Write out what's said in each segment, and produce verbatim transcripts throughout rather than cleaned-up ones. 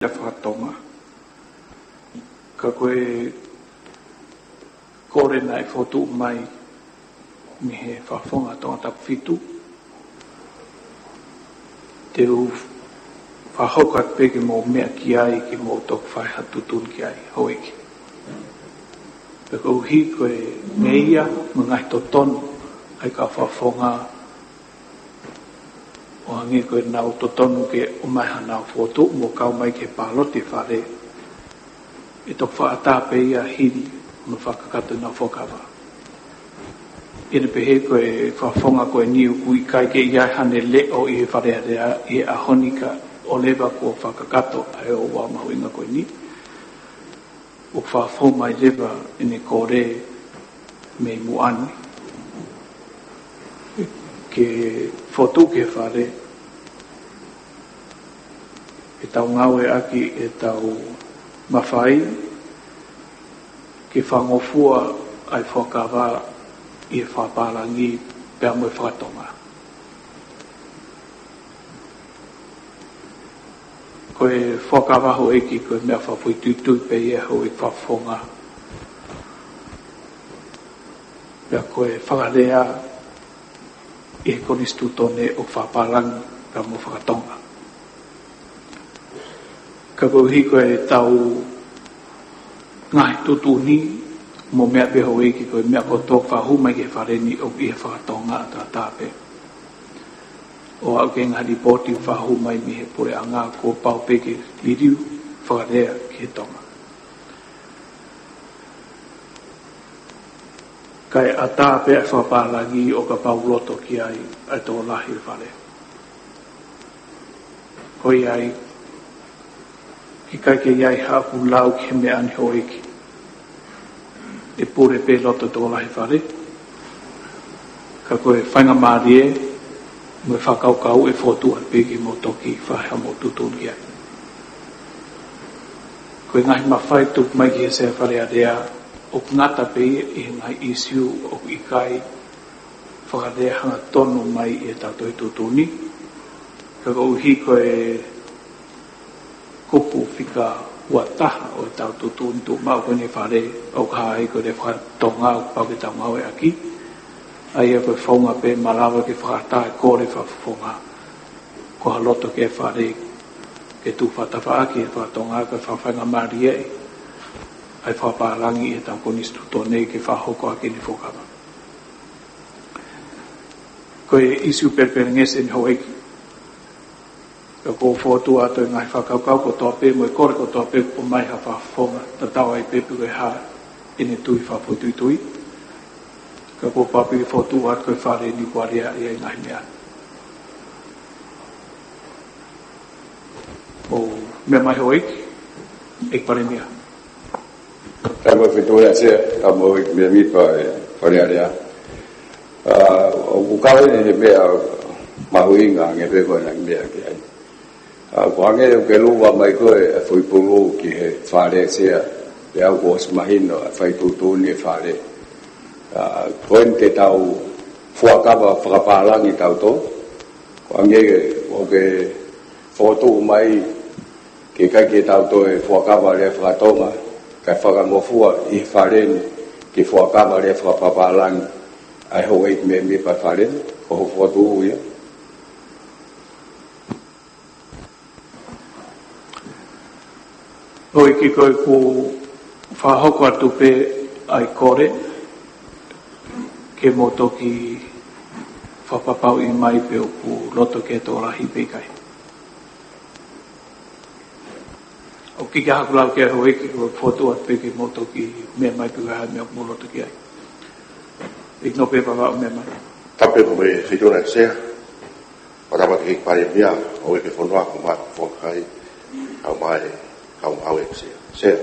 ʻa Fakatonga. Ka ko e kole naʻe fokotuʻu mai mei he Fakafofonga Tongatapu fitu, te u fakahoko atu pē ke mou meʻa ki ai, ke mou toki fai ha tuʻutuʻuni ki ai, houʻeiki. Pea koeʻuhi ko e meʻa ia mo e ngaahi totonu ʻa e kau fakafofonga, ʻo hangē ko ʻenau totonu ke ʻomai haʻanau fokotuʻu mo kau mai ki he pāloti ʻa e Fale, ʻe toki fakaʻatā pē ia hili ʻenau fakakakato ʻenau fuakava. ʻI heʻene pehē ko e Fakafofonga ko eni ʻoku ʻikai ke ʻi ai haʻane leʻo ʻi he Fale Alea ʻi he ʻaho ni, ka ʻoku lava kuo fakakakato ʻa e ouau mahuʻinga ko eni. ʻOku fakafou mai leva ʻene kole mei muʻa ni ke fokotuʻu ki he Fale, ke tau ngāueʻaki ʻetau mafai ke fakangofua ʻa e fuakava ʻi he fakapālangi pea mo e fakatonga. Ko e fuakava, houʻeiki, ko e meʻa fakafoʻituitui pē ia, houʻeiki Fakafofonga. Pea ko e fakalea ʻi he konisitūtone ʻoku fakapālangi pea mo fakatonga. Ka koeʻuhi ko ʻetau ngaahi tuʻutuʻuni mo e meʻa pē, houʻeiki, ko e meʻa kotoa ʻoku fakahū mai ki he Fale ni ʻoku ʻi he fakatonga ʻataʻatā pē. ʻO aʻu ki he ngaahi lipooti ʻoku fakahū mai mei he puleʻanga, kuo pau pē ke liliu fakalea ki he Tonga. Kae ʻatā pē ʻa e fakapālangi ʻo kapau ʻoku loto ki ai ʻa e tokolahi ʻo e Fale. Ko ia ai, ʻikai ke ʻi ai haʻaku lau ki he meʻa ni, houʻeiki. ʻE pule pē loto tokolahi ʻo e Fale. Ka ko e faingamālie mo e fakakaukau ʻe fokotuʻu atu pē ke mou toki fai haʻamou tuʻutuʻuni ki ai. Ko e ngaahi mafai tupu mai ki he Sea Fale Alea ʻoku ngata pē ia ʻi he ngaahi ʻīsiu ʻoku ʻikai fakalea hangatonu mai ʻi heʻetau tohi tuʻutuʻuni. Ka koeʻuhi ko e kupu fika ua taha ʻo ʻetau tuʻutuʻuni tuʻumaʻu ko eni ʻa e Fale, ʻoku hā ai ko e lea fakatonga ʻoku pau ke tau ngāueʻaki. ʻA ia ko e founga pē malava ke fakaʻatā e kole ʻa e Fakafofonga, ko ha loto ki he Fale ke tuʻu fakatafaʻaki ʻa e fakatonga, ko e fakafaingamālie ʻa e fakapālangi ʻi heʻetau konisitūtone ke fakahoko ʻaki ʻene fuakava. Ko e ʻīsiu pelepelengesi eni, houʻeiki. Ka ʻoku ou fokotuʻu atu e ngaahi fakakaukau kotoa pē mo e kole kotoa pē ʻoku ʻomai ʻe ha fakafofonga, tatau ai pē pe ko e hā ʻene tui fakafoʻituitui. Ka kuo pau pē ke fokotuʻu atu ko e Fale ni kuo lea ʻi ai e ngaahi meʻa. ʻO meʻa mai, houʻeiki, ʻEiki Palēmia. Tau mo e Feituʻuna Sea, tau mo e ʻEiki Mēmipa ʻo e Fale Alea. ʻA, ʻoku kau eni he meʻa mahuʻinga ange pē ko ena meʻa ki ai. ʻA, ʻoku hangē ʻoku ke luva mai koe ʻa e foʻi pulu ki he Fale, Sea, pea ʻoku ʻosi mahino ʻa e fai tuʻutuʻuni ʻa e Fale. ʻA, ko eni te tau fuakava fakapālangi tautolu. Ko e hangē ʻoku ke fokotuʻu mai ke ʻikai ke tau toe fuakava lea fakatonga, kae fakangofua ʻi he Fale ni ke fuakava lea fakapālangi ʻa e houʻeiki mēmipa ʻo e Fale ni, ko hoʻo fokotuʻu ia. Houʻeiki, ko ʻeku fakahoko atu pē ʻa e kole ke mou toki fakapapauʻi mai pe ʻoku loto ki ai e tokolahi pe ʻikai. ʻOku ʻikai haʻaku lau ki ai, houʻeiki, ko e fokotuʻu atu pē ke mou toki meʻa mai pe ko e hā e meʻa ʻoku mou loto ki ai. ʻIkai ke nau pē papa ʻo meʻa mai. Tapu mo e Feituʻuna Sea. Pea tapu ki he ʻEiki Palēmia, houʻeiki ʻo e fonua, ko e Fakafofonga, kau mai, kau mai ʻEiki Sea. Sea.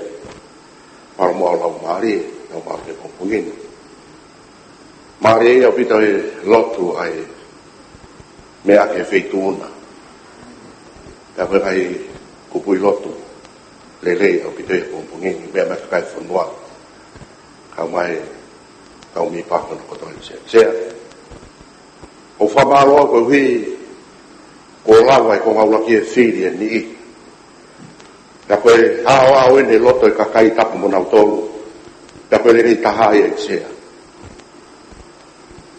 Mālō mo e laumālie, kau mai ki he pongipongi ni. Mālie ʻaupito e lotu ʻa e meʻa ki he Feituʻuna. Pea ko e ngaahi kupuʻi lotu lelei ʻaupito he pongipongi ni, meʻa mai ki he kakai e fonua, kau mai, kau mēmipa kotoa ʻi he Sea. Sea. ʻOku ou fakamālō koeʻuhi kuo lava e konga ʻuluaki e fili ʻe niʻihi. Ka ko e haohaoa ʻeni ʻi loto ʻo e kakai tapu mo nautolu. Ka ko e lelei taha ia ʻEiki Sea.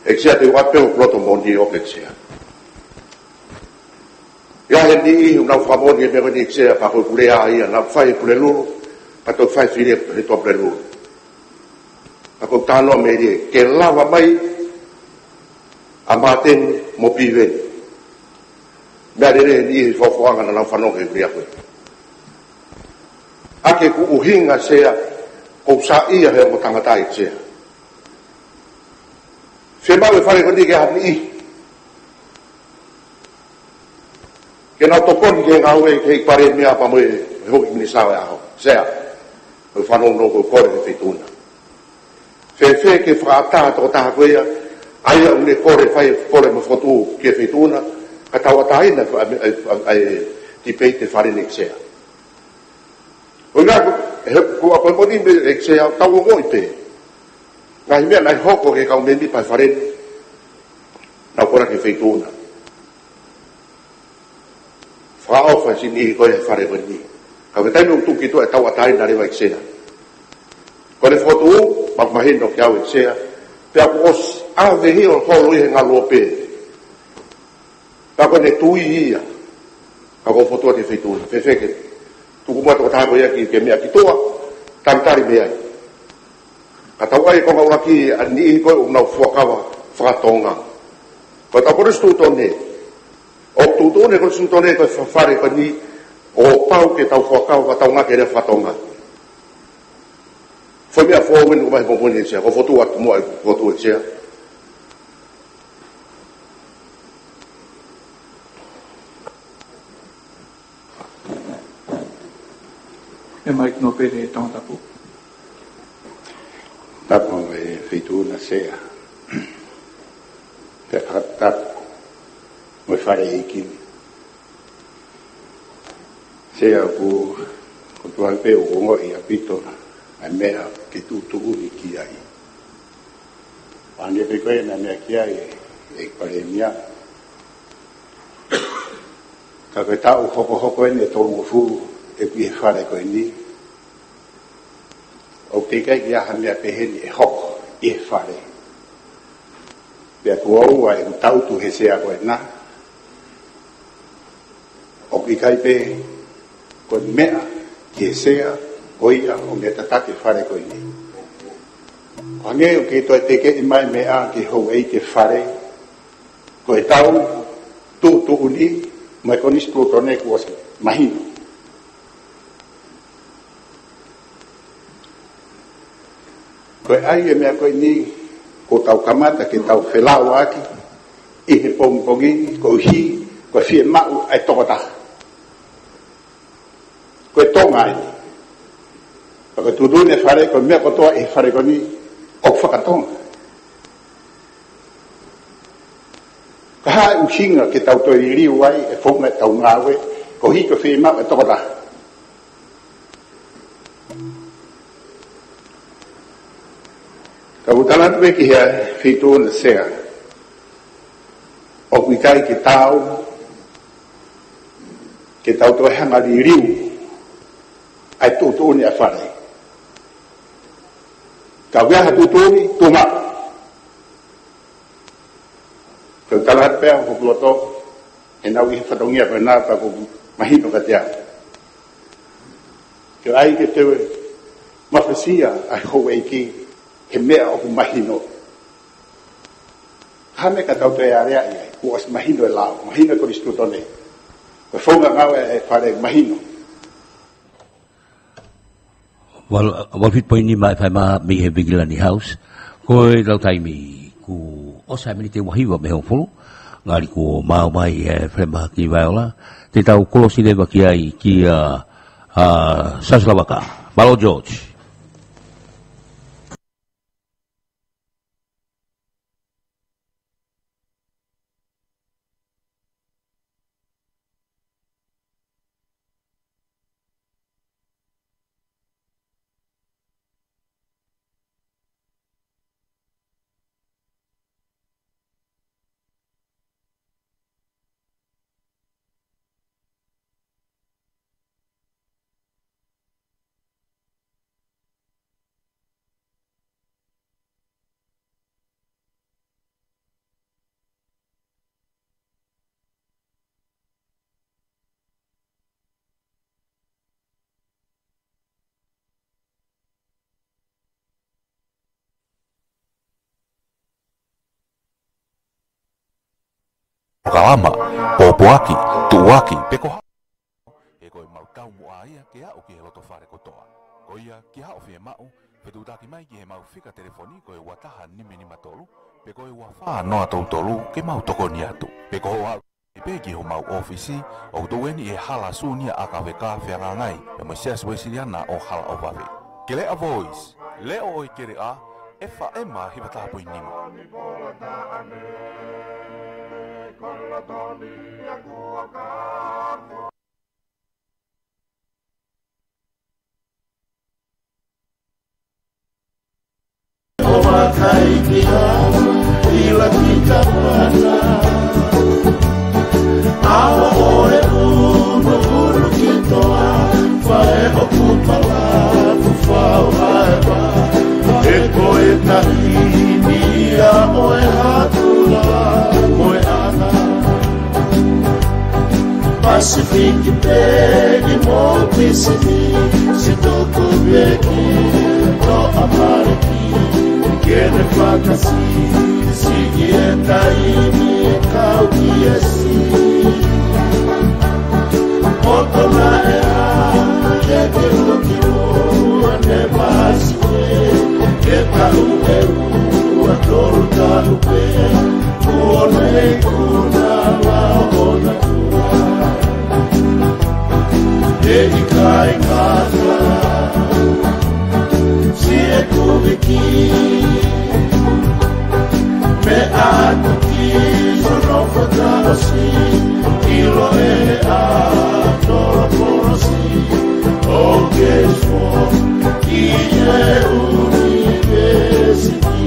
ʻEiki Sea, te u ʻoatu pē hoku loto moʻoni ʻoʻoku ʻEiki Sea. ʻI ai e niʻihi ʻoku nau fakamoʻoni e meʻa ko ʻeni ʻEiki Sea, pea ko e Pulelulu ia, nau fai e Pulelulu, ka toki fai fili he Tuʻapulelulu. Ka ko e talanoa melie, ke lava mai ʻa Māteni mo Piveni. Meʻa lelei ʻeni ʻi he fofoʻanga naʻa nau fanongo he ulia ko ē. ʻA ē ko e ʻuhinga Sea, ʻoku ou saiʻia he ongo tangata ʻEiki Sea. Fiemaʻu e fale ko ʻeni ke ʻa e niʻihi ke nau tokoni ki he ngāue ʻa e Palēmia pea mo e houʻeiki minisitā ʻo e ʻaho. Sea, ʻoku ou fanongo ʻoku kole he feituʻu na. Fēfē ke fakaʻatā e tokotaha ko ia, ʻa ia ʻoku ne kole fai e kole mo e fokotuʻu ki he feituʻu na, ka tauʻatāina e fa-, e, e, e, e tipeiti e fale ni ʻEiki Sea. ʻO ʻikai ko, he, ko e ʻaho ko ʻeni meʻa ʻEiki Sea, tau ongoʻi pē. Ngaahi meʻa naʻe hoko ki he kau mēmipa he fale ni, nau kole ki he feituʻu na. Fakaʻofa e sini ko e fale ko ʻeni. Ka ko e taimi ʻoku tuku ki tuʻa e tauʻatāina leva ʻEiki Sea. Ko ʻene fokotuʻu, fakamahino kiate au ʻEiki Sea. Pea kuo ʻosi ʻave holo ʻi he ngaluope. Pea ko ʻene tui ia. Ka ko e fokotuʻu ki he feituʻu na. Fēfē ke tuku mai e tokotaha ko ia ke, ke meʻa ki tuʻa. Talitali mei ai. Ka tau ʻai e konga ʻuluaki ʻa e niʻihi ko ē ʻoku nau fuakava fakatonga. Ko ʻetau konisitūtone. ʻOku tuʻutuʻuni e konisitūtone ko e fa-, fale ko ʻeni ʻoku pau ke tau fuakava fakatonga ke lea fakatonga. Foʻi meʻa foʻou ʻeni ʻoku ʻomai he pongipongi ni Sea. Ko e fokotuʻu atu muʻa e fokotuʻu ʻEiki Sea. ʻE Maiki Nōpele Tongatapu. Tapu mo e feituʻu na Sea. Pea fakatapu mo e fale ʻeiki ni. Sea, ʻoku, ʻoku ou tui pē ʻoku ongoʻi ʻaupito ʻa e meʻa ke tuʻutuʻuni ki ai. Pea ʻoku pehē ko ē naʻe meʻa ki ai e, e Palēmia. Ka ko e taʻu hokohoko ʻeni ʻe tolungofulu ʻeku ʻi he fale ko ʻeni. ʻOku teʻeki ai ke ʻi ai ha meʻa pehē ni ʻe hoko ʻi he fale. Pea kuo ua ʻeku tangutu he Sea ko ena. ʻOku ʻikai pē ko e meʻa ki he Sea, ko ia ʻoku ne tataki e fale ko ʻeni. ʻO hangē ʻoku kei toe tekeʻi mai e meʻa ki he houʻeiki e fale, ko ʻetau tuʻutuʻuni mo e konisitūtone kuo ʻosi mahino. Ko e ʻai e meʻa ko ʻeni, kuo tau kamata ke tau felāuaki ʻi he pongipongi, koeʻuhi ko e fiemaʻu ʻa e tokotaha. Ko e Tonga ʻeni. Pea ko e tuʻutuʻuni e fale, ko e meʻa kotoa ʻi he fale ko ʻeni ʻoku faka-Tonga. Ka ko e hā e ʻuhinga ke tau toe liliu ai e founga ʻetau ngāue, koeʻuhi ko e fiemaʻu ʻa e tokotaha. Ka ʻoku ou tala atu pē ki he feituʻu na Sea, ʻoku ʻikai ke taau ke tau toe hanga liliu ʻa e tuʻutuʻuni ʻa e fale. Ka ʻoku ʻi ai ha tuʻutuʻuni, tuʻu maʻu. Ka ʻoku ou tala atu pē ʻa hoku loto, he naʻá ku ʻi he fatongia ko ena pea ʻoku mahino kiate au. Ke ʻai ke toe mafasia ʻa e houʻeiki he meʻa ʻoku mahino. Ka ko e meʻa ka tau toe aleaʻi ai, kuo ʻosi mahino e lao, mahino e konisitūtone. Ko e founga ngāue ʻa e fale mahino. Valu, valu fitu poini nima e fai mai mei he Vigilani House. Ko ʻetau taimi kuo ʻosi ʻa e miniti ʻe uahiva mei he hongofulu. Ngali kuo maau mai e Filemahaki Vaiola. Te tau kolosi leva ki ai kia, ʻa, Siaosi Lavaka. Mālō George. polokalama, pōpoaki, tuʻuaki, pe ko ha-, he ko e mau taumuʻa ia ke aʻu ki he loto fale kotoa. Ko ia, ki haʻo fiemaʻu, fetuʻutaki mai ki he mau fika telefoni ko e ua taha nima nima tolu, pe ko e ua fā noa tolu tolu, ke mau tokoni atu. Pe ko hoʻo aʻu pē ki homau ʻōfisi, ʻoku tuʻu eni ʻi he hala Sunia ʻAkaveka fehangahangai pea mo e Siasi Uēsiliana ʻo Halaʻovave. Keleʻa Voice, leʻo ʻo e keleʻa, ʻEfa Ema hiva taha poini nima. ʻO vakai ki ha ila ki Kapana. ʻAho ʻo e ʻunuʻunu ki toa, fai ʻoku pala ku fau haepa. He ko e taimi ia ʻo e hatula mo e ʻana. Pasifiki pē ʻi mo Pisini, si tuku pē ki Toʻamaliki, ke ne fakasi, si ki e taimi kau ki e si. Poto na e a, ke ke luki lua ne pasi pē, ke kau e ua tolu talu pē, kuo ne kuna la ona. He ʻikai ngata, si e kuviki, meʻa atu ki sono fakaʻosi, ʻilo ʻe he ʻAtolopolosi, ʻo ke sua ki he ʻunivēsiti.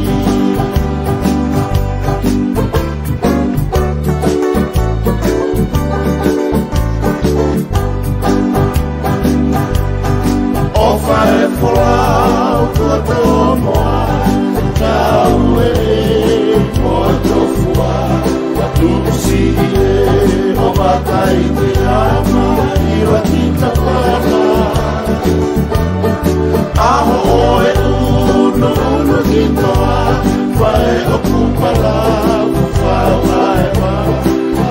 ʻOfa e folau ko Tomoa, kau e mo Tofua, ʻa tuʻusi e ʻo vakai ki Ama, ila ki Kapana. ʻAho ʻo e ʻunuʻunu ki toa, fai ʻoku pala ku fau haepa.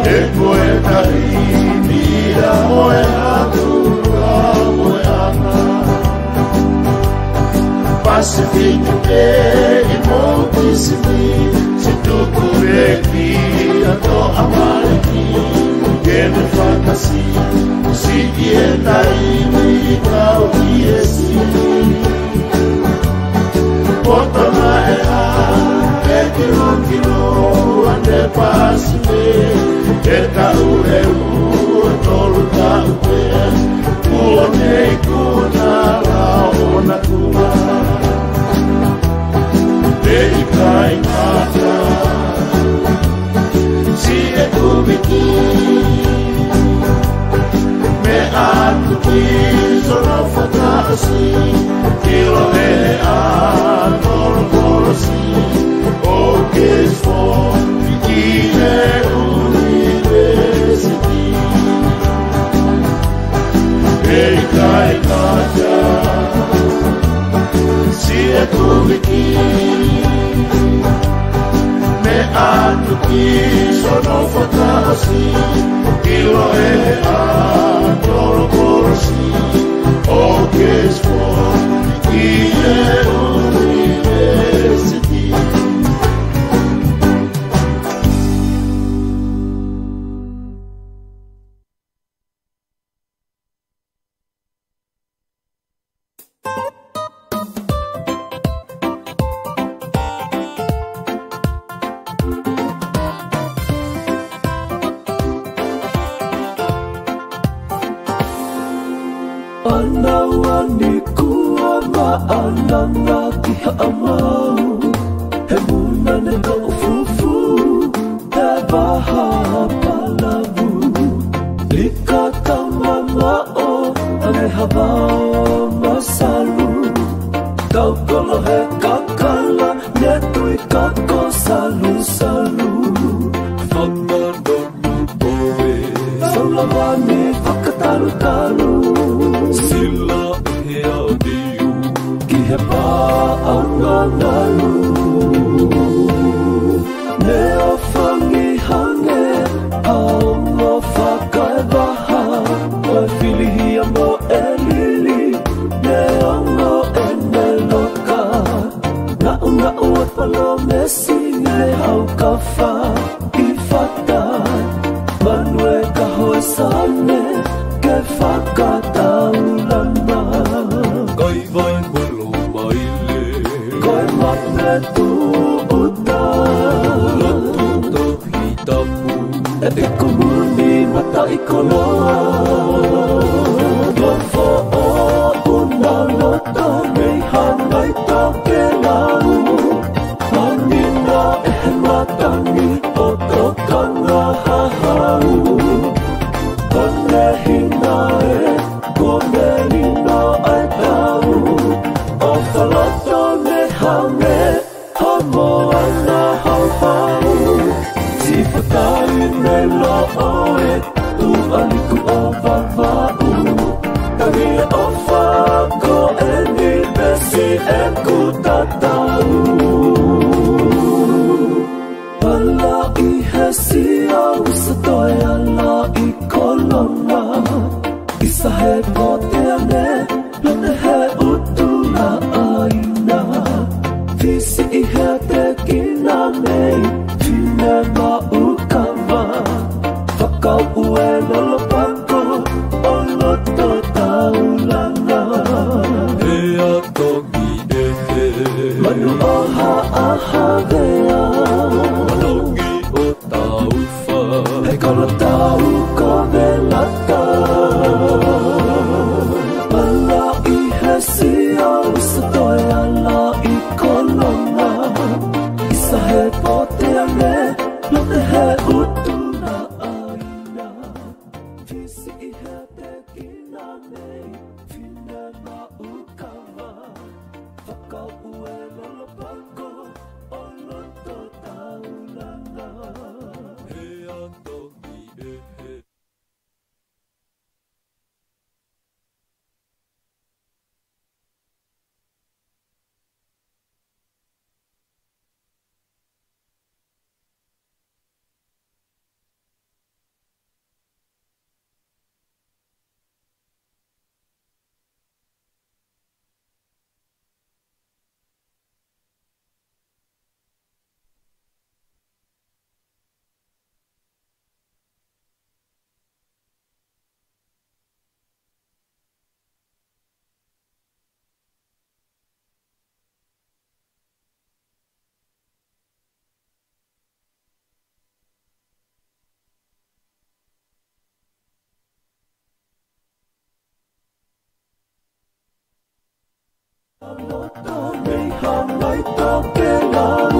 He ko e taimi ia ʻo e hatula mo e ʻana. Pasifiki pē ʻi mo Pisini, si tuku pē ki Toʻamaliki, ke ne fakasi, si ki e taimi kau ki e si. Poto na e a, e kilokilo ane pasi pē, e taʻu ʻe ua tolu taʻu pē, kuo ne ikuna la ona kua. He ʻikai ngata, si e kuviki, meʻa atu ki sono fakaʻosi, ʻilo ʻe he ʻAtolopolosi, ʻo ke sua ki he ʻunivēsiti. He ʻikai ngata, si e kuviki, meʻa atu ki sono fakaʻosi, ʻilo ʻe he ʻAtolopolosi, ʻo ke sua ki he ʻunivēsiti. ʻAna wani kua maʻananga ki Haʻamau, he muna ne kau fufu, te vaha palavu. Lika tama maʻo, ale hava masalu. Tau kolo he kakala, ne tui kako salu salu. Fanga nonu poe, saula wani fakatalutalu. Sila he aviu, ki he paʻanga ngalu. Ne ʻofa ngi hange, Hau kafa ʻi fata, manu e kaho e sane ke fakataulanga. Kai vai kolo maile, kai mane tuʻuta, lotu tohi tapu, e te kumuni mataʻikoloa. Lofo o una lota mei hangai tokelau. Hamina e he matangi ʻo tokanga hahau. Konehina e, konehina ai tau. ʻOfa loto ne hame, homo ana hauhau. Sifatai ne loʻo e, tuʻa liku ʻo Vavaʻu. Tangi ʻofa ko eni pesi ʻeku tatau. Palaʻi he sia usa toe ala ʻi kolonga. ʻIsa he pote ane, lote he ʻutu na ʻaina. Fisi ʻi he te kina nei, fine maʻu kava. Fakauʻu e lolo pako, ʻo loto taulanga. He ato ki ʻehe. Manu ʻo Haʻahavea. Manu ki ʻo Taufa. He kolo tau ko Velata. Palaʻi he sia usa toe ala ʻi kolonga. ʻIsa he pote ane, lote he ʻutu na ʻaina. Fisi ʻi he te kina nei, fine maʻu kava. Fakauʻu e lolo pako, ʻo loto taulanga. He ato ki ʻehe. Loto mei hangai tokelau.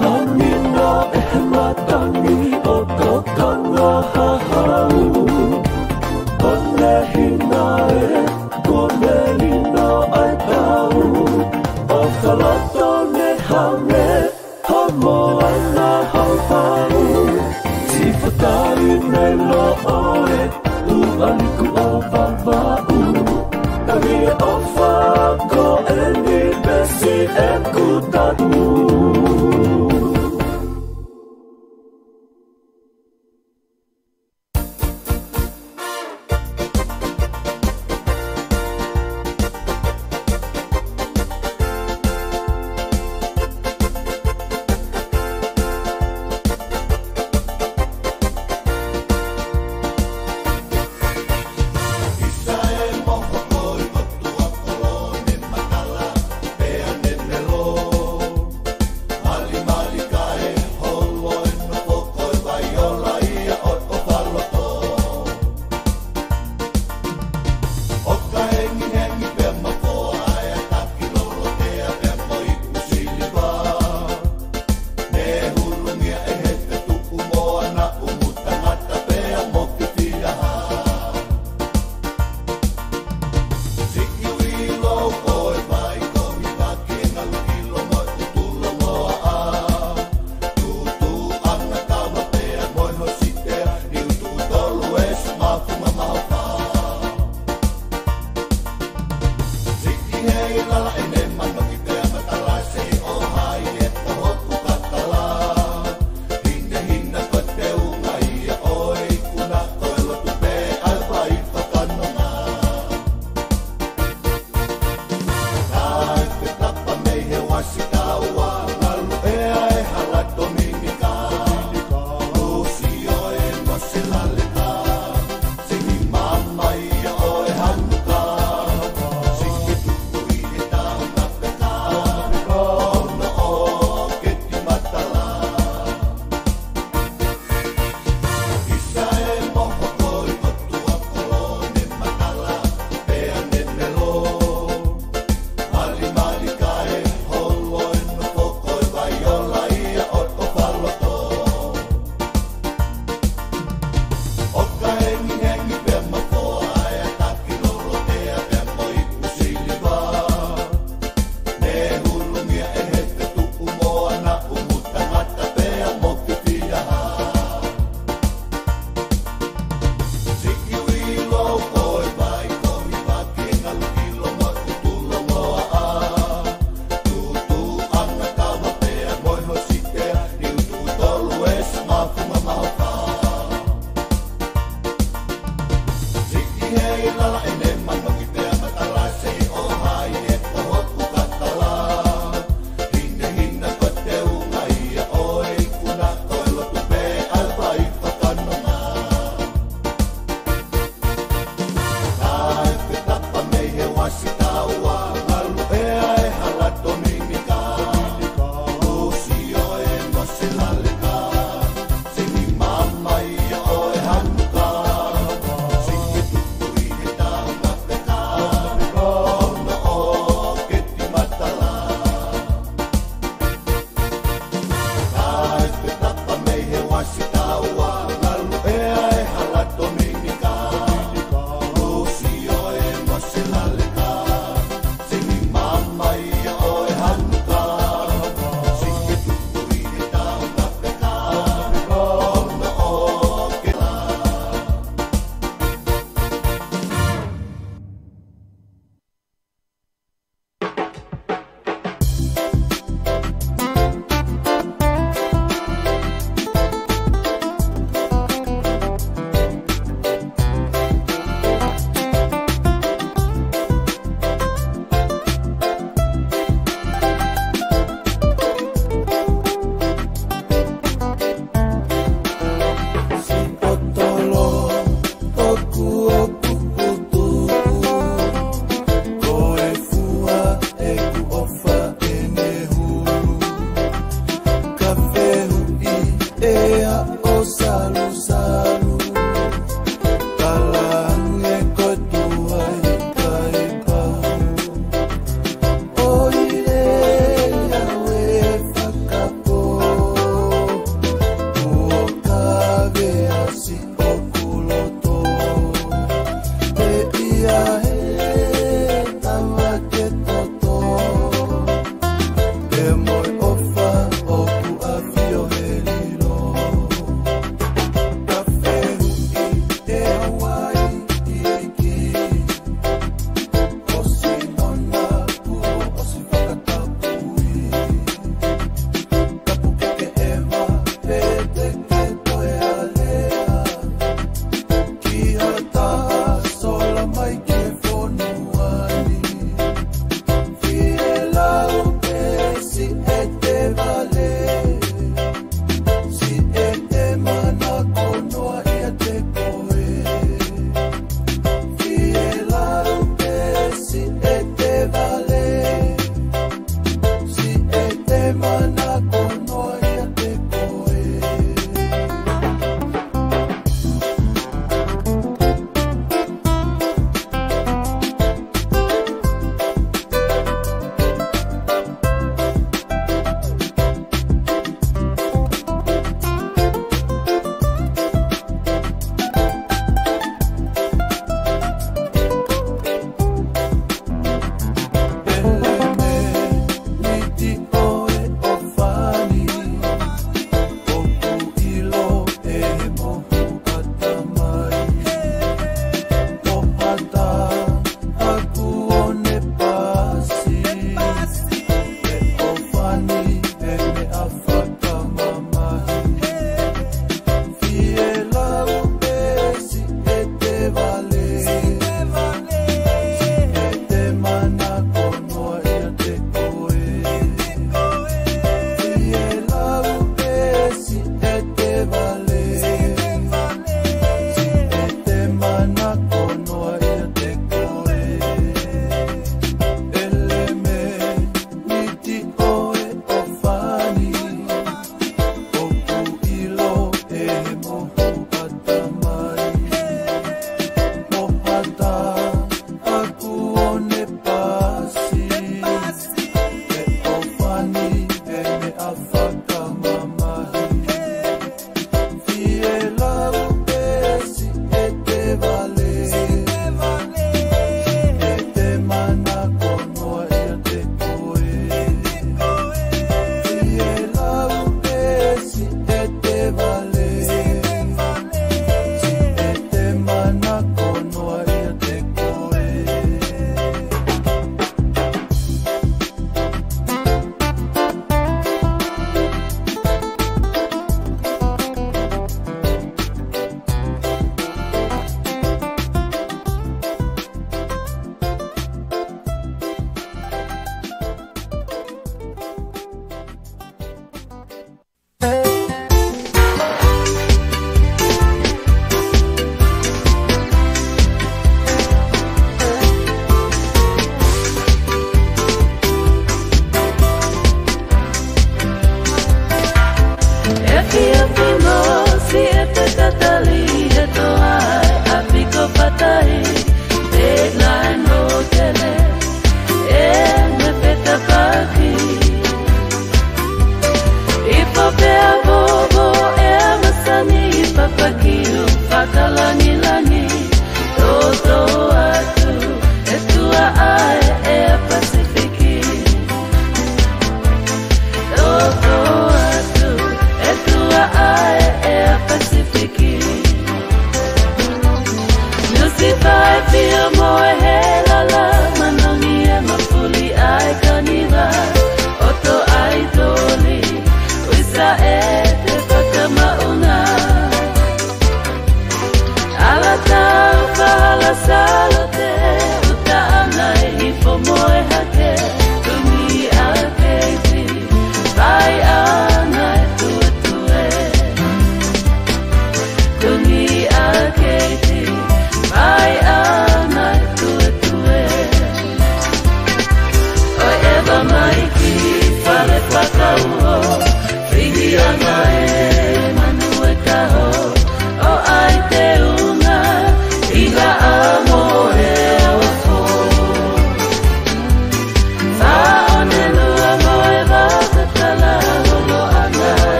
Hamina e he matangi ʻo tokanga hahau. Konehina e, konehina ai tau. ʻOfa loto ne hame, homo ana hauhau. Sifatai ne loʻo e, tuʻa liku ʻo Vavaʻu. Tangi ʻofa ko eni pesi ʻeku tatau. Uasi taua, ngalu ʻea e hala Tominika. Usi ʻo e mose laleka. Sini mama ia ʻo e hanuka. Sini tuku ʻi he taunga peka. Ono ʻo keti matala. Kai pe tapa mei he uasi taua, ngalu ʻea e hala Tominika. Usi ʻo e mose laleka.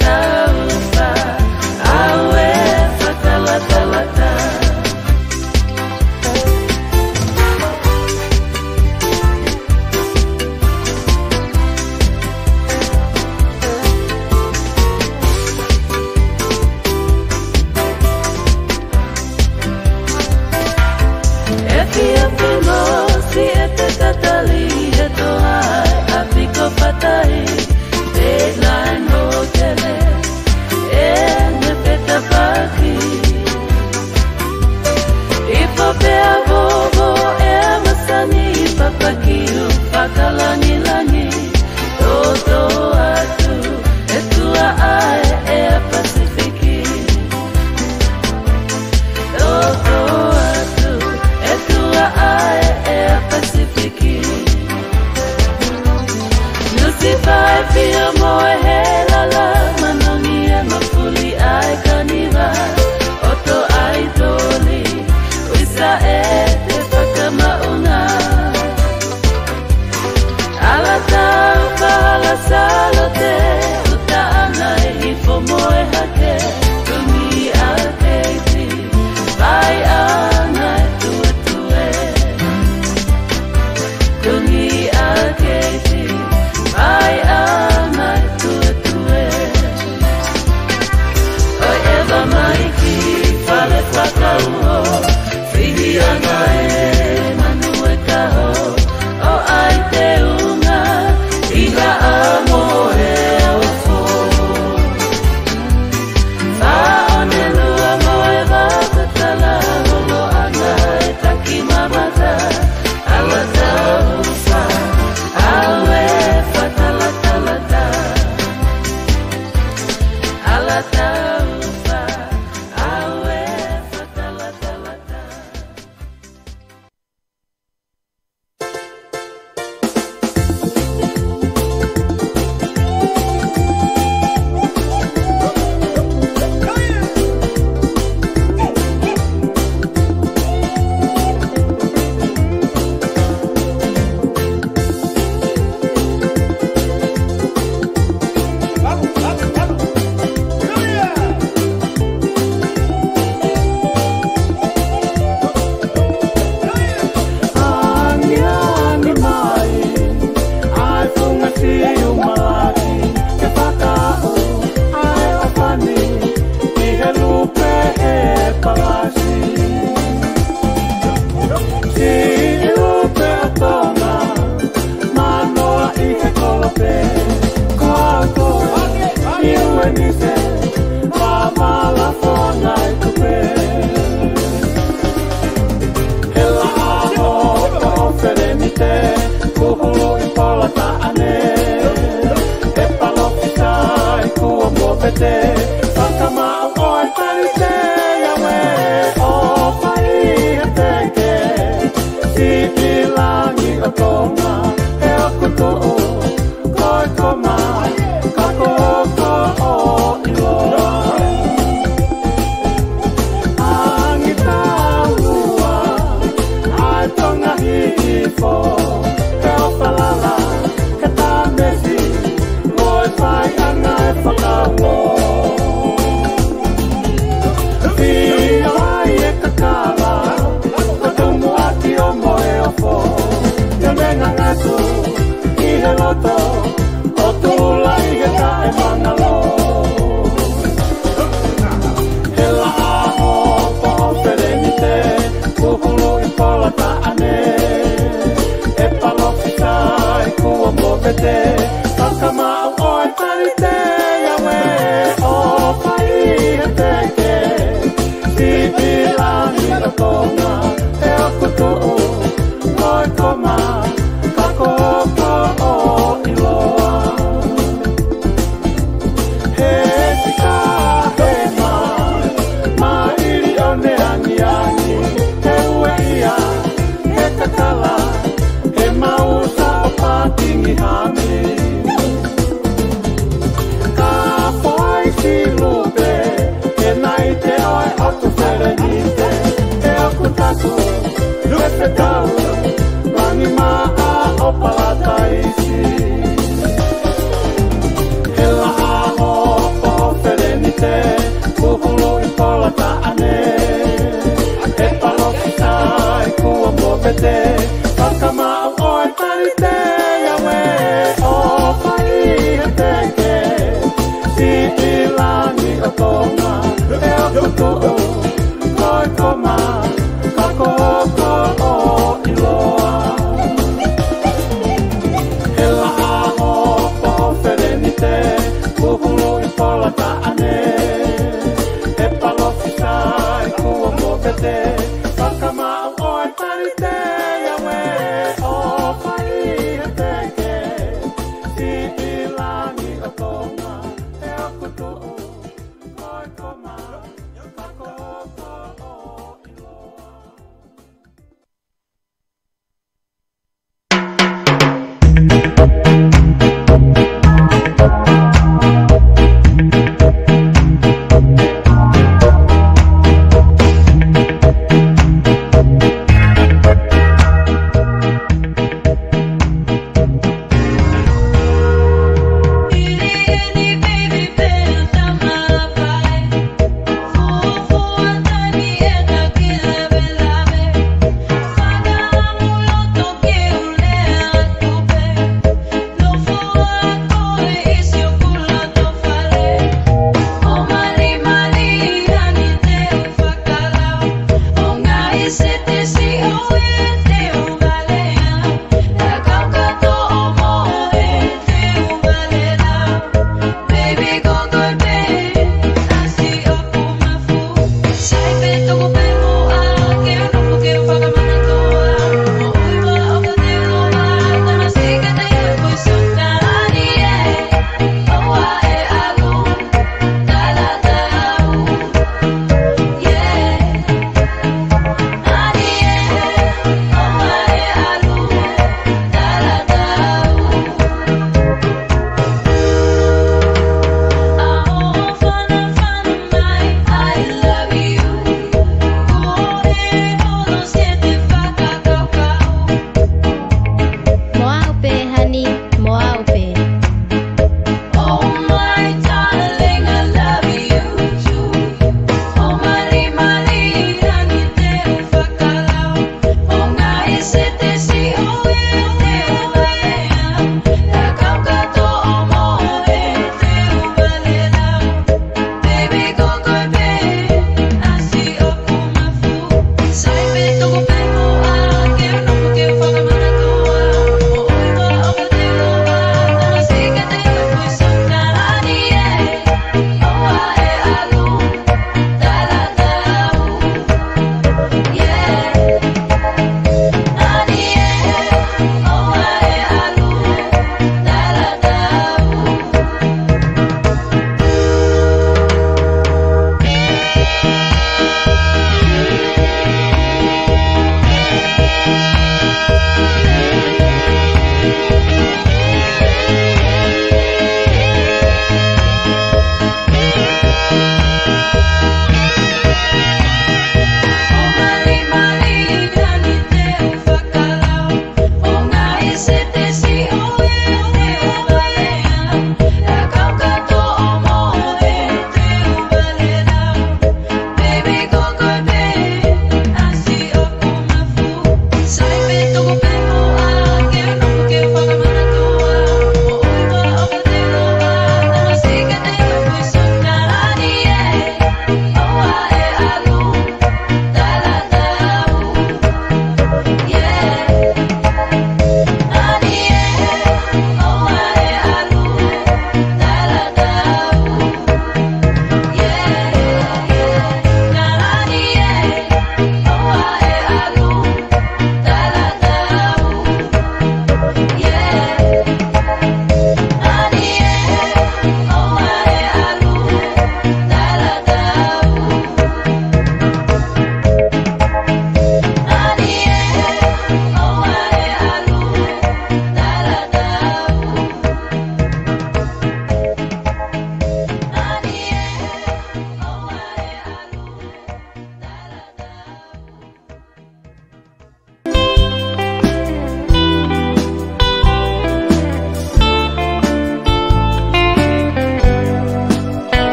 Taufa, ʻave fakalatalata. Efiafi mo siʻi ʻete tatali he toa ʻa Piko Fatahi, te nai no tele, ʻe ne fetapaki. ʻI Pope ʻa Vovo ʻea masani papakiu fakalangilangi, toto atu e tua ʻa e ʻea Pasifiki. Toto atu e tua ʻa e ʻea Pasifiki. Nusifa e pio mo e helala, manongi e mafuli ʻa e kaniva, ʻoto ʻaitoli, uisa e te fakamaʻunga. Ala Taufa, Ala Salote, ʻuta ʻana e hifo mo e hake, tumi ʻa Keiti, fai ʻana e tuetue. Tumi ʻa Keiti, fai ʻana e tuetue. ʻOi ʻeva mai ki fale fakauho, fihi ʻana e manu e kaho, ʻo ʻai teunga, ʻi ha ʻamo e ofo. Faʻone lua mo e vakatala, holo ʻana e taki mamata, Ala Taufa, ʻave fakalatalata. Ala Taufa, ʻave fakalatalata. Angiangi mai ʻa e funga siu malaki ke fakaaʻu ʻa e ʻofani ʻi he lupe ʻe palasi. Siʻi lupe ʻa Tonga, manoa ʻi he kolope, ko au ko e ʻUenise, Pamala Foʻangaitupe. He laʻā hopo ʻo Felenite, kuhulu ʻi Polataʻane. He palōfisai kuo movete, fakamaʻu ʻo e Talite Yahweh, ʻo fai he teke, siʻi langi ʻo Tonga, he ʻoku tuʻu ko e koma, ka ko e hoko ʻo ʻiloa. Angi taulua ʻa e Tonga hifo, he ʻofa lala, he tamesi, mo e faiʻanga e fakaulo. Fio ai e kakala, ko Tumuʻaki ʻo Moheofo, te ne ngangatu ʻi he loto ʻo Tulaʻi he taʻemangalo. He laʻā hopo ʻo Felenite, kuhulu ʻi Polataʻane. He palōfisai kuo movete, fakamaʻu ʻo e Talite Yahweh, ʻo fai he teke, siʻi langi ʻo Tonga, he ʻoku tuʻu ko e koma, ka ko e hoko ʻo ʻiloa. He sika, he mā, mā ʻili ʻo ne angiangi, he ueʻia, he kakala, he mausa ʻo Patingihami. Ka foʻi siʻi lupe, he naite ʻo e ʻOtu Felenite, he ʻoku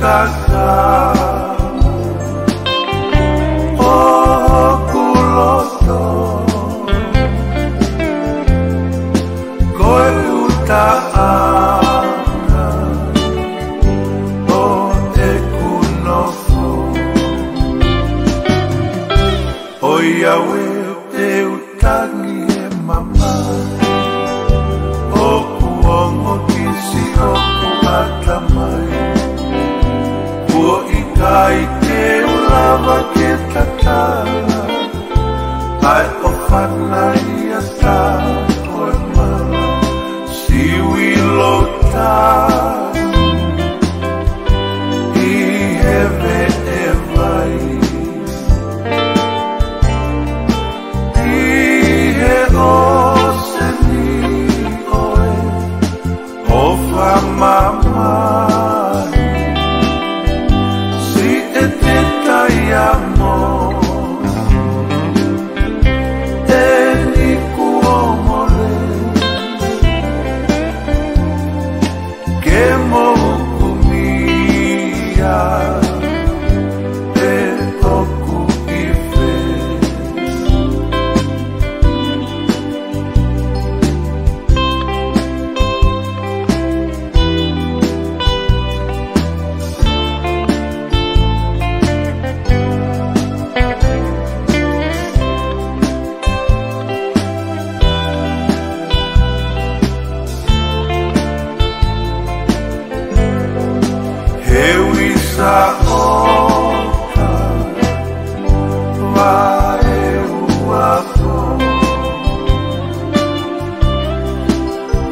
Kaka ʻo hoku loto, ko e ʻuta ʻana ʻo ʻeku nofo. ʻOiauē, te u tangi he mamahi, ʻoku ongo kisi hoku ʻatamai. Kuo ʻikai te u lava ke tatala ʻa e ʻofa naʻe ʻiate au ko e mala siuilota ʻi he veʻe vai. ʻI he ʻōseni ʻo e ʻofa mamahi, siʻi ʻeku taiamono eni kuo mole, ke mou kumi ia pe ʻoku ʻi fē. He uisa ʻoka vaeua ko,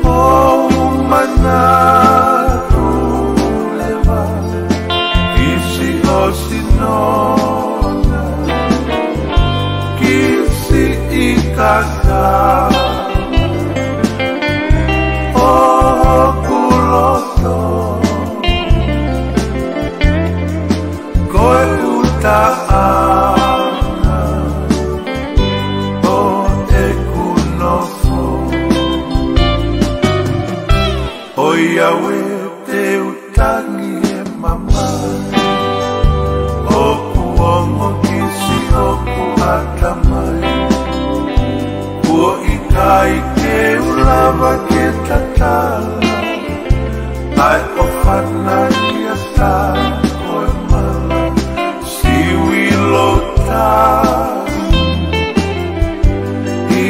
ʻoku ou manatu leva ki siʻo sino na, ki siʻi kaka ʻo hoku loto, ko e ʻuta ʻana ʻo ʻeku nofo. ʻOiauē, te u tangi he mamahi, ʻoku ongo kisi hoku ʻatamai. Kuo ʻikai ke u lava ke tatala ʻa e ʻofa naʻe ʻiate au ko e mala siuilota ʻi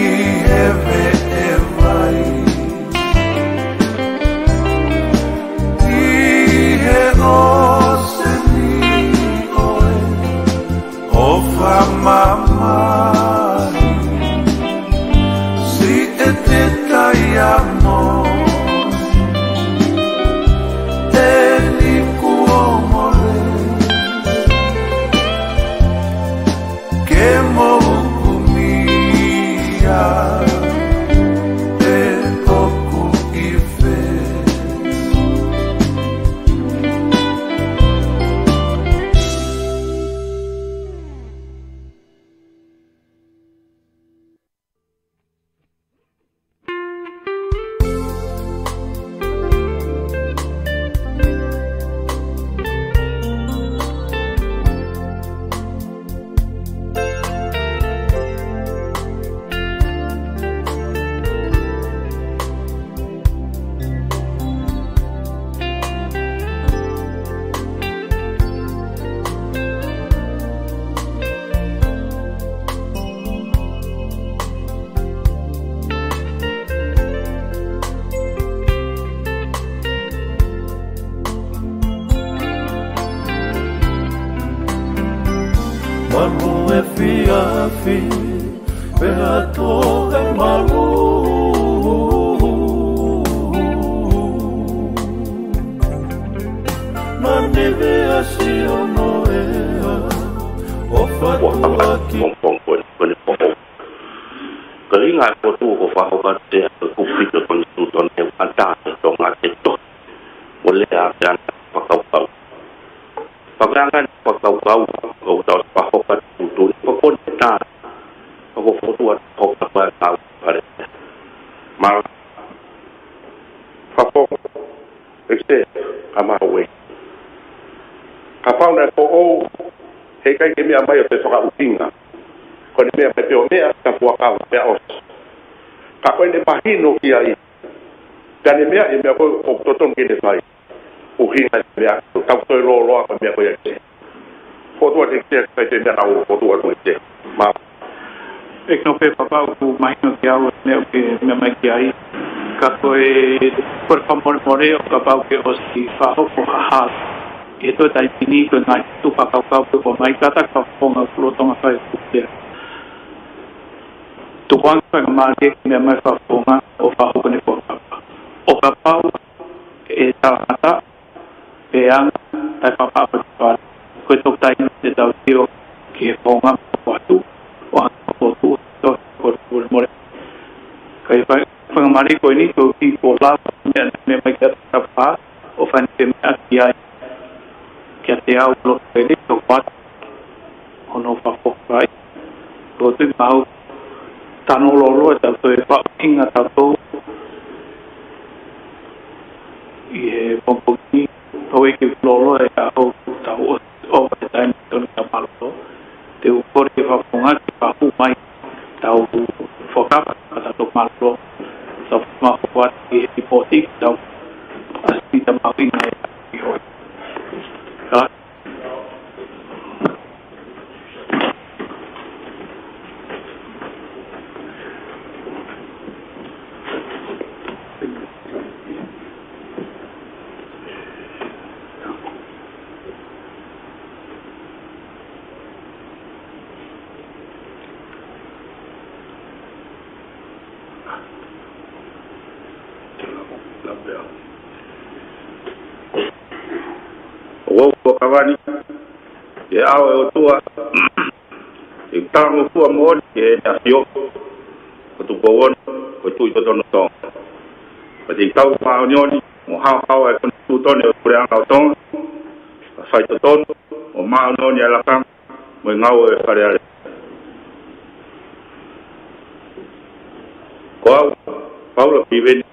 he veʻe vai. ʻI he ʻōseni ʻo e ʻofa mamahi, siʻi ʻeku taiamono eni kuo mole, ke mou kumi ia pe ʻoku ʻi fē. Malu efiafi, pea toe malu. Naʻa ne vea siʻono ea, ʻo fatuaki. Pongpong, ko e, ko e pongpong. Ka ʻi he ngaahi potu ʻoku fakahoko atu ʻe he kupu pito konisitūtone ʻa Tonga ke tohi mo lea ʻa e anga fakakaukau. Pea ko e anga fakakaukau ʻoku tau fakahoko atu ʻi he potu ni, pea ko e tā, pea ko e potu ʻoku fakahoko atu ʻa e ngāue fale. Mālō. Fakafo. ʻEkise, ʻa Maui. Kapau naʻe foʻou, heʻikai ke meʻa mai ʻo toe fakaʻuhinga. Ko ʻene meʻa mai pē ʻo meʻa, ka fuakava, pea ʻosi. Ka ko ʻene mahino ki ai, ka ne meʻa, ʻe meʻa ko ē ʻoku totonu ke ne fai. ʻUhinga e meʻa, tau toe lōloa ko e meʻa ko ia ke. Fotu atu e kiʻi, kai te meʻa nau, fotu atu e kiʻi. Mā. ʻEkino pē Papau, ʻoku mahino kiate au e meʻa ʻoku ke meʻa mai ki ai. Ka ko e, ko e fakamolemole ʻo kapau ke ʻosi fakahoko ha hā. ʻI he toe taimi ni ko e ngaahi tuʻu fakakaukau pē ʻoku ʻomai kātaki fakafofonga ʻoku lolotonga fai ʻoku pea. Tukuange faingamālie ke meʻa mai fakafofonga ʻo fakahoko ʻene fuakava. ʻO kapau ʻe talangata, pe anga, tai fakaʻapaʻapa. Ko e toki taimi te tau sio ki he founga ʻoku ʻoatu, ʻo hanga ʻo tuʻu, to, ko e molemole. Ka ʻi he fai-, faingamālie ko eni, ko e kiʻi pō lava, meʻa, meʻa mai kiate Papau, ʻo fai ʻene meʻa ki ai. Kiate au, lo, pele, to, pat, ʻo no fa fo fai. Ko tu mau tano lolo e tau toe faʻuhinga tau tō. ʻI he pongipongi ni, ʻoku ʻikai ke lolo e tau tau o, o e taimi tonu ka malo. Te u kole ke fakafofonga ke fakahū mai tau fuakava, ka tau tō malo. Tau fakafofonga ʻi he tipoti, tau ʻasi tau mahuʻinga e tau ʻi hoi. Ka ʻOku ou fuakava ni, ʻi he ʻao ʻo e ʻOtua, ʻi he talangofua moʻoni ki heʻene ʻAfio, ko Tupou Ono, ko e Tuʻi totonu ʻo Tonga. Ko e Tau Māʻoniʻoni, mo haohaoa e Konisitūtone ʻo e Puleʻanga ʻo Tonga, ka faitotonu, mo māʻoniʻoni e lakanga, mo e ngāue ʻa e Fale Alea. Ko au, Paula Piveni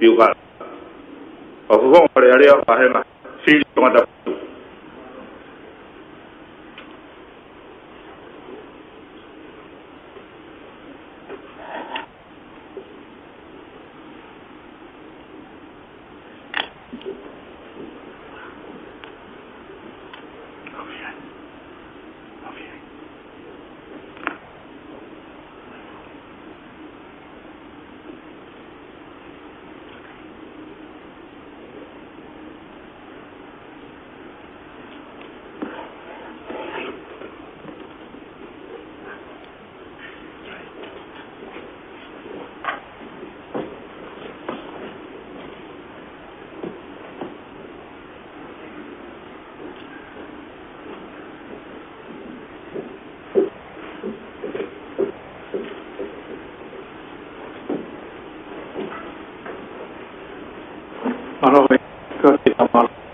Piuhala. Fakafofonga Fale Alea, Vahenga, Fili Tongatapu. Mālō e, ko e kiʻi mālō.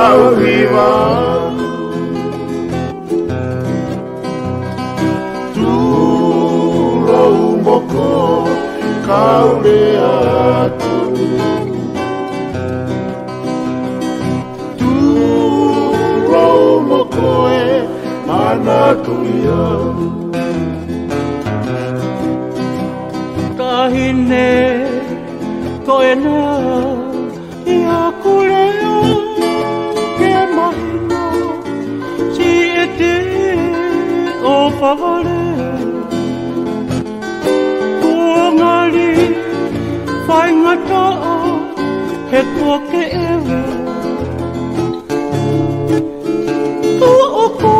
Hiva. Tulou mo koe, kau lea atu. Tulou mo koe, manatuʻi au. Taʻahine, ko ena ia ʻoku lea ke mahino, siʻete ʻofa vale. Kuo ngali faingataʻa he kuo ke ʻeva. Tuʻuku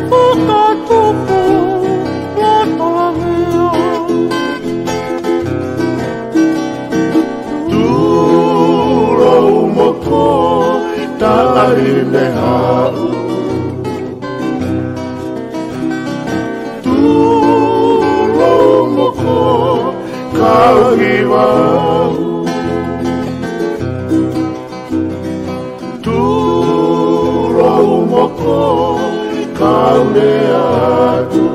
fakatupu loto lavea. Tulou mo koe, taʻahine haʻu. Tulou mo koe, kau hiva au. Tulou mo koe, kau lea atu.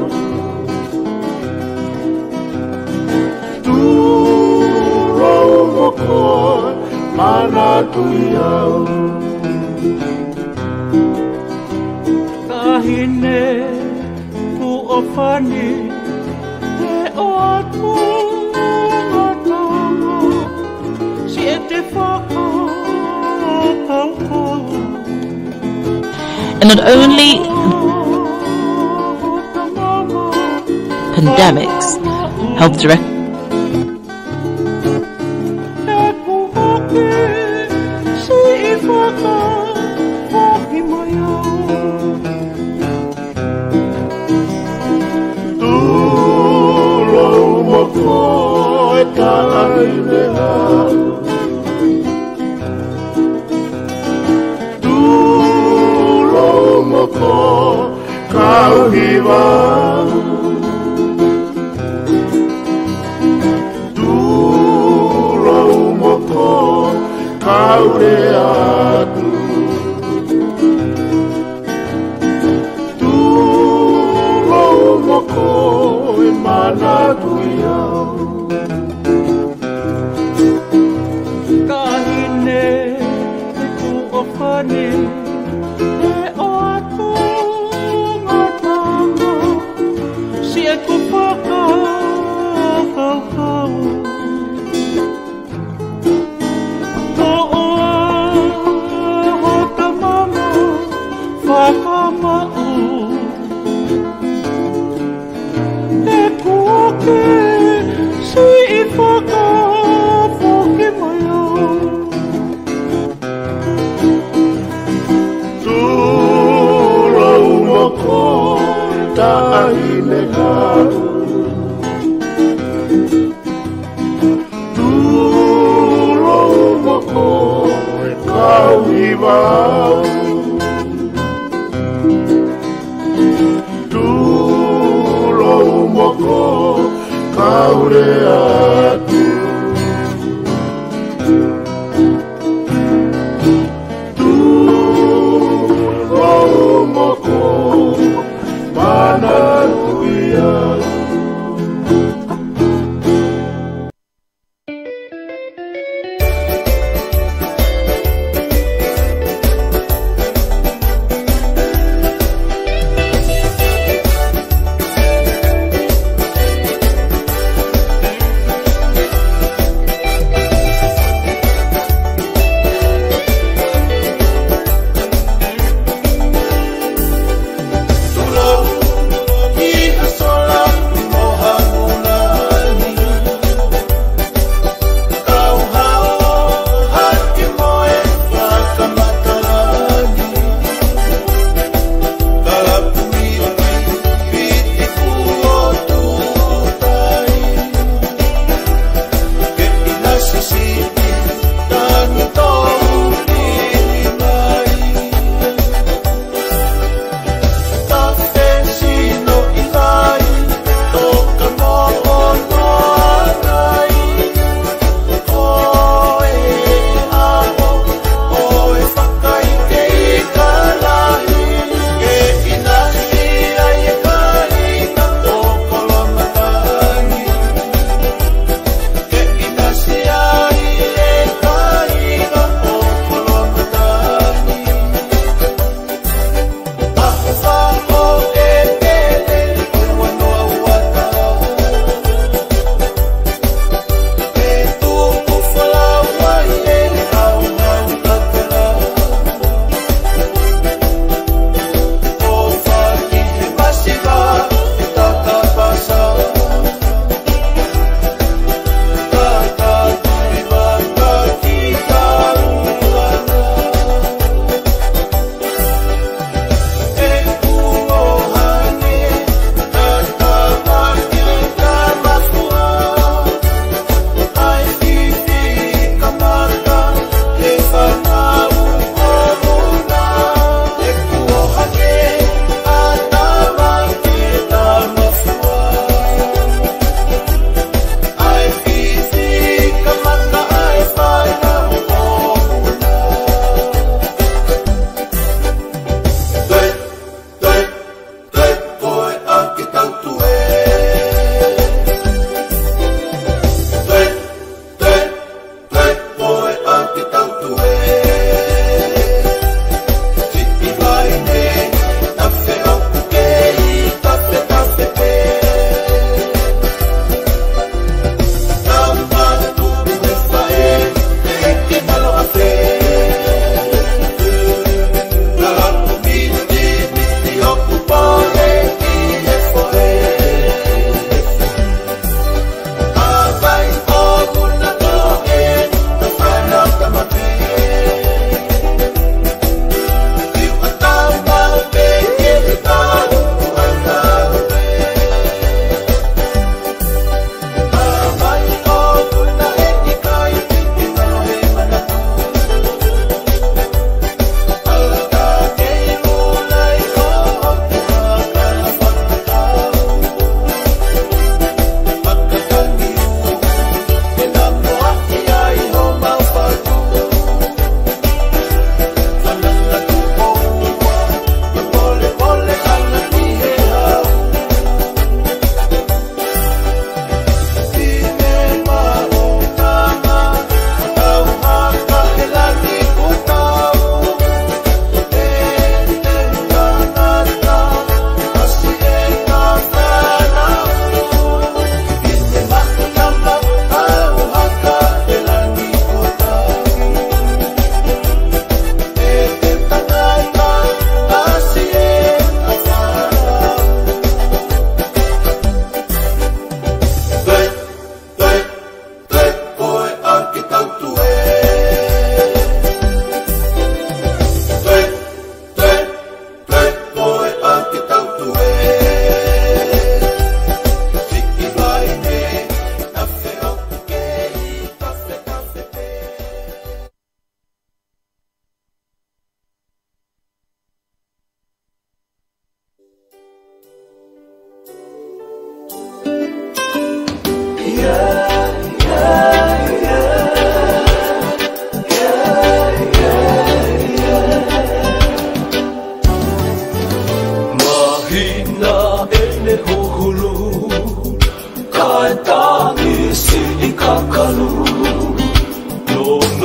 Tulou mo koe, manatuʻi au. Taʻahine, kuo fani, he ʻoatu ngataʻanga, siʻete fakakaukau. And not only pandemics help direct Tulou mo koe, taʻahine haʻu. Tulou mo koe, kau hiva au. Tulou mo koe, kau lea atu. Tulou mo koe, manatuʻi au. Taʻahine, kuo fani, he ʻoatu ngataʻanga, siʻeku fakakaukau. Ko hoʻo tamanga fakamaʻu. He kuo ke siʻi fakafoki mai au. Tulou mo koe, taʻahine haʻu. Tulou mo koe, kau hiva au. Tulou mo koe, kau lea atu. Tulou mo koe, manatuʻi au.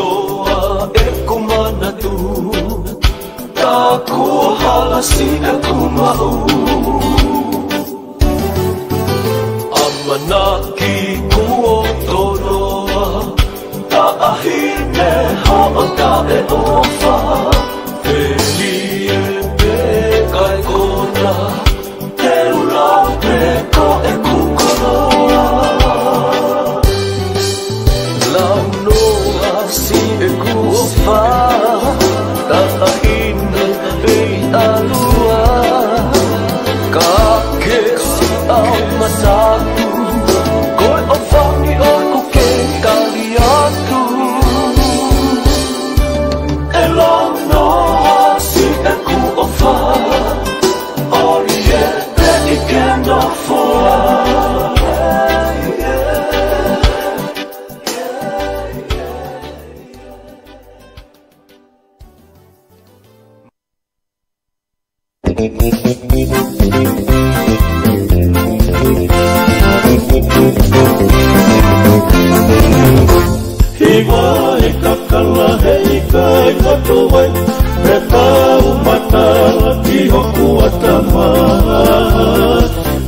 ʻOku ou manatu, tā kuo hala siʻeku maʻu. ʻAmanaki kuo tō noa, taʻahine hoʻo taʻeʻofa. Fēfē pē kae kona, te u lau pē ko ʻeku koloa. Lau noa siʻeku ʻofa, taʻahine pē ʻi ʻolunga. Ka ke siʻau masatu, ko e ʻofa ni ʻoku ke tali atu. ʻE lau noa siʻeku ʻofa, ʻoku ʻi ai pē ʻi he nofo. Hiva e kakala heʻikai ngatu ai, pea tau matala ki hoku ʻatama.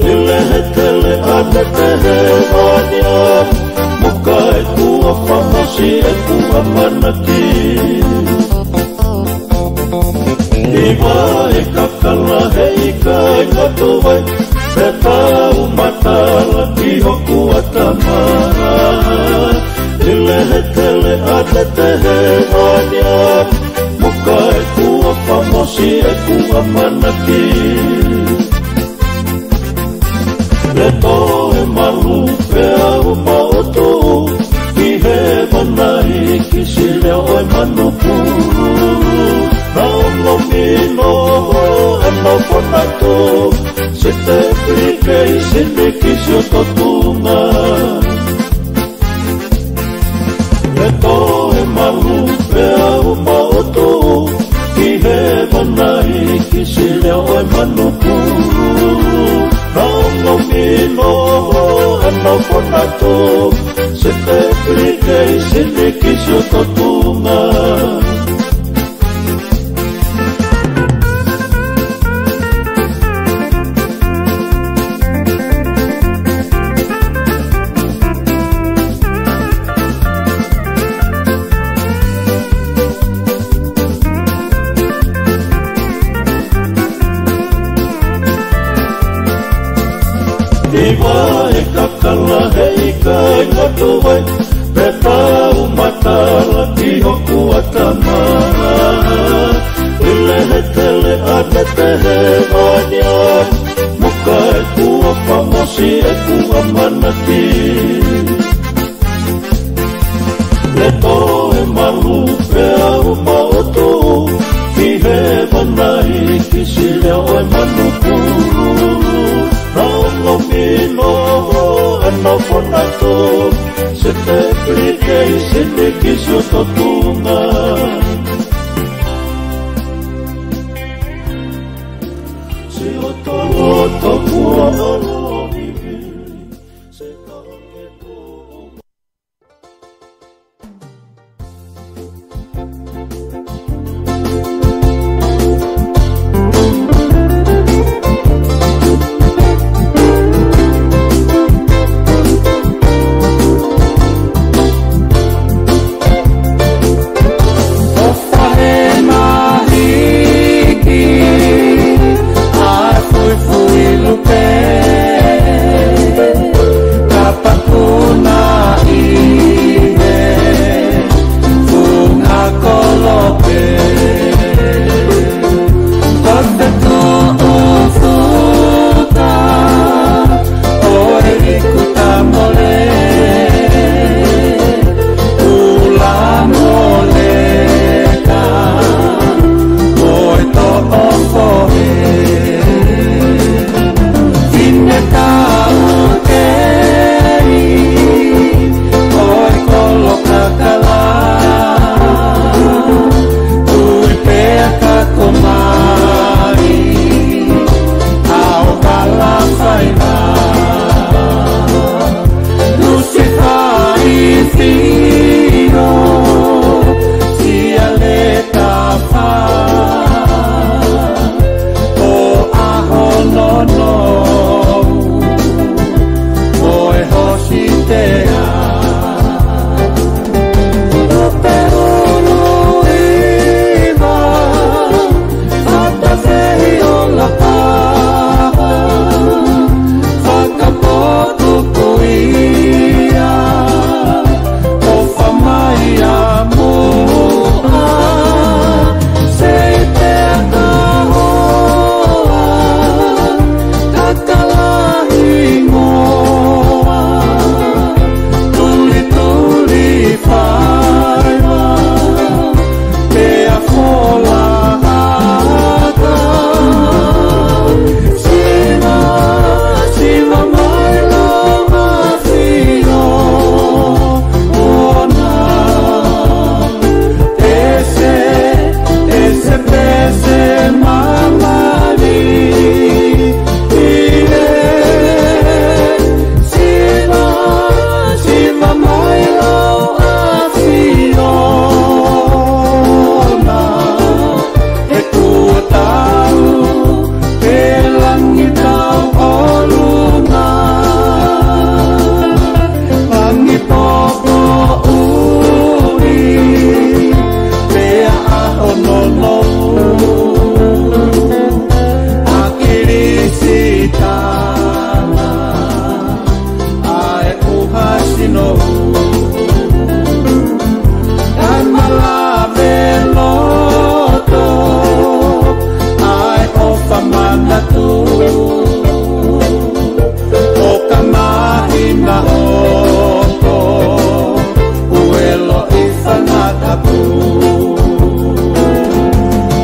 Lile he tele ʻa e tete he vania, muka ʻeku ʻofa mo siʻeku ʻamanaki. Hiva e kakala heʻikai ngatu ai, pea tau matala ki hoku ʻatama. Lile he tele ʻa e tete he vania, muka ʻeku ʻofa mo siʻeku ʻamanaki. Leto e malu pea u maʻu atu ki he vanai ki siʻi leʻo ʻo e manupulu. Naʻa ku ʻilo ʻe nofo atu, se te pili kei sini ki siʻo totunga. Leto e malu pea u maʻu atu ki he vanai ki siʻi leʻo ʻo e manupulu. Naʻa ku ʻilo ʻe nofo atu, se te pili kei sini ki siʻo totunga. Hiva e kakala heʻikai ngatu ai, pea tau matala ki hoku ʻatama. Lile he tele ʻa e tete he vania, muka ʻeku ʻofa mo siʻeku ʻamanaki. Leto e malu pea u maʻu atu ki he vanai ki siʻi leʻo ʻo e manupulu. Naʻa ku ʻilo ʻe nofo atu, se te pili kei sini ki siʻo totunga. Siʻo tolo tokua ʻo loʻi.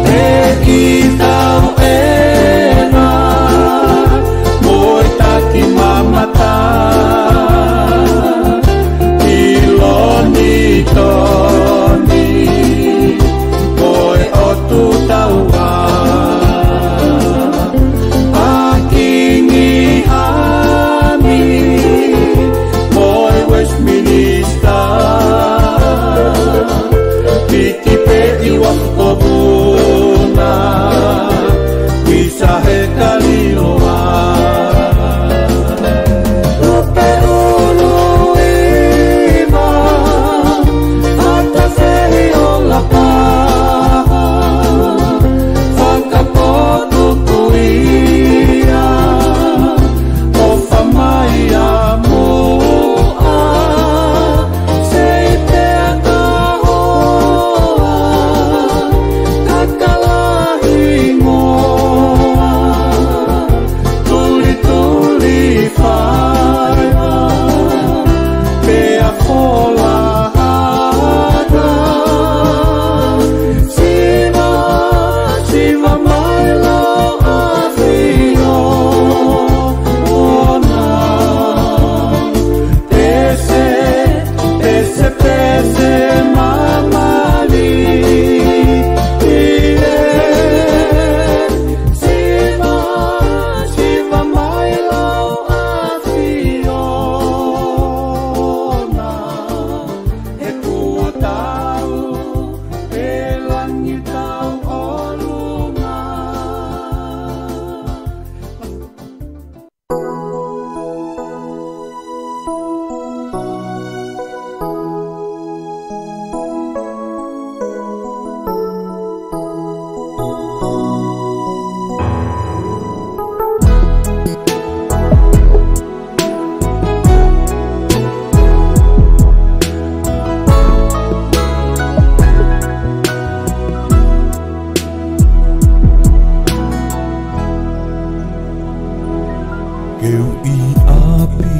Te kitau ena mo e taki mamata ʻi Lonitoni, ko e ʻotu taua ʻa Kingi Hami, ko e Westminster, piti pē ʻi Uafu ko Vuna, ʻi Sahe Kaliloa. Lupe ʻulu iva, ata sehi o lapa, fakapotu kuia, ʻofa mai ʻa muʻa, sei pea ka hoa, kakala hingoa, tulituli faiva, pea fola hana, siva, siva mai lau ʻAfiona. Pese, pese, pese mamali. Ie, siva, siva mai lau ʻAfiona. He kuo tau, he langi tauʻolunga. Ke u ʻi ʻapi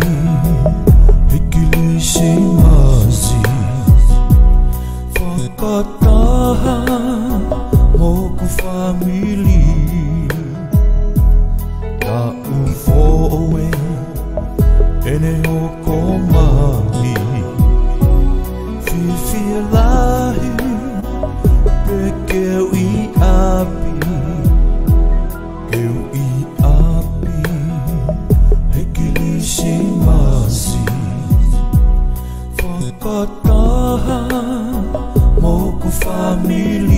he Kilisimasi, fakataha mo hoku fāmili. Taʻu foʻou ē, ʻe ne hoko mai, fiefia lahi pē ke u ʻi ʻapi. Ke u ʻi ʻapi he Kilisimasi, fakataha mo hoku fāmili.